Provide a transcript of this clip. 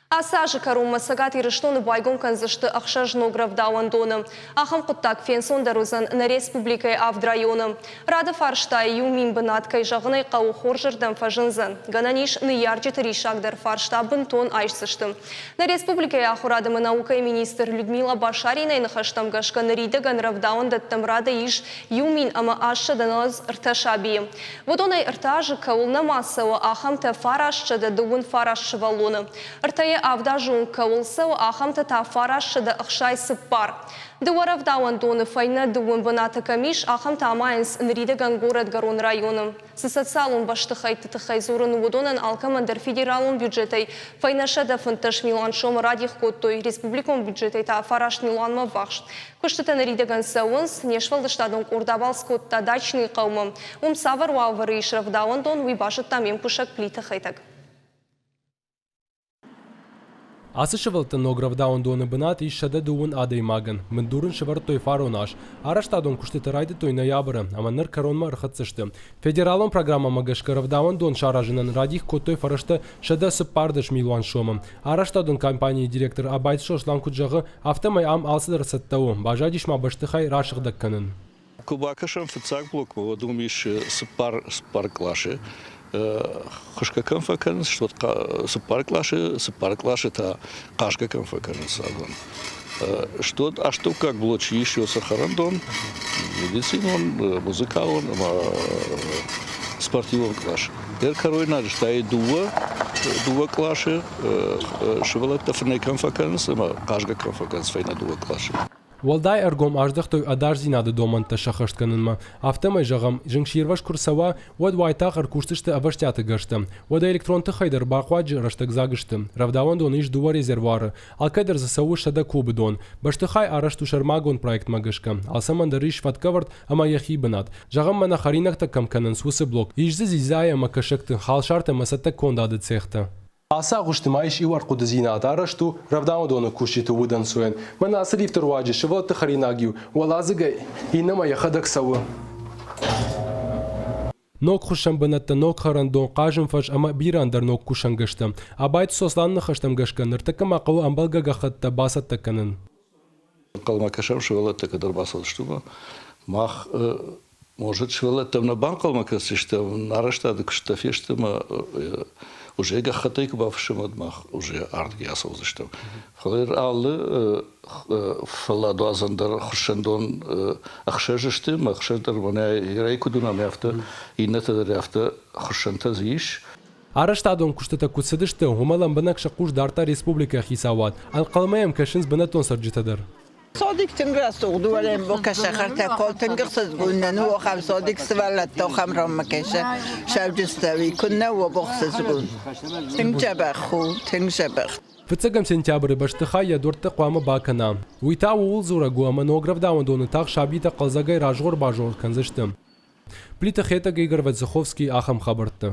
Ацы азы кӕронмӕ Цӕгат Ирыстоны байгом кӕндзысты ӕхсӕз ног рӕвдауӕндоны. Ахӕм хъуыддаг фенцондӕр уыдзӕн нӕ республикӕйы авд районы. Рады фарстайы 1000 бынат, кӕй зӕгъын ӕй хъӕуы, хорзырдӕм фӕзындзӕн. Гӕнӕн ис, ныййарджыты риссагдӕр фарста бынтон айсдзысты. Нӕ республикӕйы ахуырад ӕмӕ наукӕйы министр Людмила Башаринайы ныхӕстӕм гӕсгӕ ныридӕгӕн рӕвдауӕндӕттӕм рады ис 10 083 сабийы. Уыдонӕй ӕртӕ азы кӕуыл нӕма цӕуы, ахӕмтӕ 939 сывӕллоны. Ӕртӕйӕ авд азы онг кӕуыл цӕуы, ахӕмтӕ та 964. Дыууӕ рӕвдауӕндоны фӕйнӕ дыууын бынаты кӕм ис, ахӕмтӕ амайынц ныридӕгӕн горӕтгӕрон районы. Цы социалон бӕстыхӕйтты тыххӕй дзурын, уыдонӕн алкӕмӕн дӕр федералон бюджетӕй фӕйнӕ 115 милуан сомы радих кодтой, республикон бюджетӕй та фараст милуанмӕ ӕввахс. Куыстытӕ ныридӕгӕн цӕуынц, не сфӕлдыстадон къорд абалц кодта Дачныйы хъӕумӕ. Уым цавӕр уавӕры ис рӕвдауӕндон, уый базыдта ме мкусӕг Плиты Хетӕг. Ацы сывӕллӕтты ног рӕвдауӕндоны бынат ис 130 адӕймагӕн. Бындур ын сӕвӕрдтой фарон аз. Арӕзтадон куыстытӕ райдыдтой ноябры ӕмӕ ныр кӕронмӕ ӕрхӕццӕ сты. Федералон программӕмӕ гӕсгӕ рӕвдауӕндон саразынӕн радих кодтой фӕрӕзтӕ 114 милуан сомы. Арӕзтадон компанийы директор Абайты Сослан куыд зӕгъы, афтӕмӕй ам алцыдӕр цӕттӕ у, баззадис ма бӕстыхай расыгъдӕг кӕнын. Куы бакӕсӕм фыццаг блокмӕ, уӕд уым ис цыппар къласы. Хуысгӕ кӕм фӕкӕнынц, уӕд цыппар къласы та хъазгӕ кӕм фӕкӕнынц адӕм. Стод астӕуккаг блочы ис йӕ цӕхӕрӕндон, медицинон, музыкалон ӕмӕ спортивон кълас. Йӕ кӕройнаг стайы дыууӕ къласы сывӕллӕттӕ фынӕй кӕм фӕкӕнынц ӕмӕ хъазгӕ кӕм фӕкӕнынц фӕйнӕ дыууӕ къласы. Уӕлдай ӕргом аздӕхтой ӕдасдзинады домӕнтӕ сӕххӕст кӕнынмӕ. Афтӕмӕй, зӕгъӕм, зынгсирвӕзт куы рцӕуа, уӕд уайтагъд ӕркусдзысты ӕвӕстиаты гӕрзтӕ. Уӕдӕ электрон тыхӕй дӕр бахъуаджы рӕстӕг дзаг сты. Рӕвдауӕндоны ис дыууӕ резервуары, алкӕдӕр дзы цӕуы 100 кубы дон. Бӕстыхай арӕзт у сӕрмагонд проектмӕ гӕсгӕ. Алцӕмӕн дӕр ис фӕткӕвӕрд ӕмӕ йӕхи бынат. Зӕгъӕм, мӕнӕ хӕринӕгтӕ кӕм кӕнынц, уыцы блок. Ис дзы дзидзайы ӕмӕ кӕсӕгты, халсартӕ ӕмӕ цӕттӕ кондады цехтӕ. Ацы агъуысты ма ис иу ӕрхъуыдыдзинад, арӕзт у рӕвдауӕндоны кусджыты удӕнцойӕн. Мӕнӕ ацы лифты руаджы сывӕллӕтты хӕринаг иу уӕладзыгӕй иннӕмӕ йӕхӕдӕг цӕуы. Ног хуыссӕн бынӕттӕ, ног хӕрӕндон, хъазӕн фӕз ӕмӕ бирӕ ӕндӕр ног кусӕнгӕрзтӕ. Абайты Сосланы ныхӕстӕм гӕсгӕ, ныртӕккӕ ма хъӕуы ӕмбӕлгӕ гӕххӕттӕ бацӕттӕ кӕнын. Ӕнхъӕлмӕ кӕсӕм, сывӕллӕттӕ кӕд ӕрбацӕудзысты, уымӕ. Мах, может, сывӕллӕттӕм нӕ банхъӕлмӕ кӕсдзыстӕм, арӕзтады куысттӕ фесты ӕмӕ уже гӕххӕттӕй куы бафыссӕм, уӕд мах уже ардыгӕй ацӕудзыстӕм. Фӕлӕ алы фӕлладуадзӕн дӕр хуыссӕндон ӕхсӕз сты, ӕмӕ ӕхсӕз дӕр мӕнӕ Ирӕй куыд уынӕм, афтӕ иннӕтӕ дӕр афтӕ хуыссӕнтӕ дзы ис. Арӕзтадон куыстытӕ куыд цыдысты, уымӕ лӕмбынӕг сӕ хъус дардта республикӕйы хицауад. Ӕнхъӕлмӕ йӕм кӕсынц бынӕттон цӕрджытӕ дӕр. Садик тынг рӕсугъд у, уӕлӕмбокӕсӕхӕртӕ кол тынг ӕхсызгон у, ахӕм садик сывӕллӕттӕ ахӕм ранмӕ кӕсы сӕвджыстӕуи, куыннӕ у ӕхсызгон. Тынг дзӕбӕх у, тынг дзӕбӕх. Фыццӕгӕм сентябры бӕстыхай йӕ дуӕрттӕ хъуамӕ бакӕна. Уый та ууыл дзурӕг у, ӕмӕ ног рӕвдауӕндоны тагъд сабитӕ хъӕлдзӕгӕй разгъор-базгъор кӕндзысты. Плиты Хетӕг, Игорь Вадзыховский ахӕм хабӕрттӕ.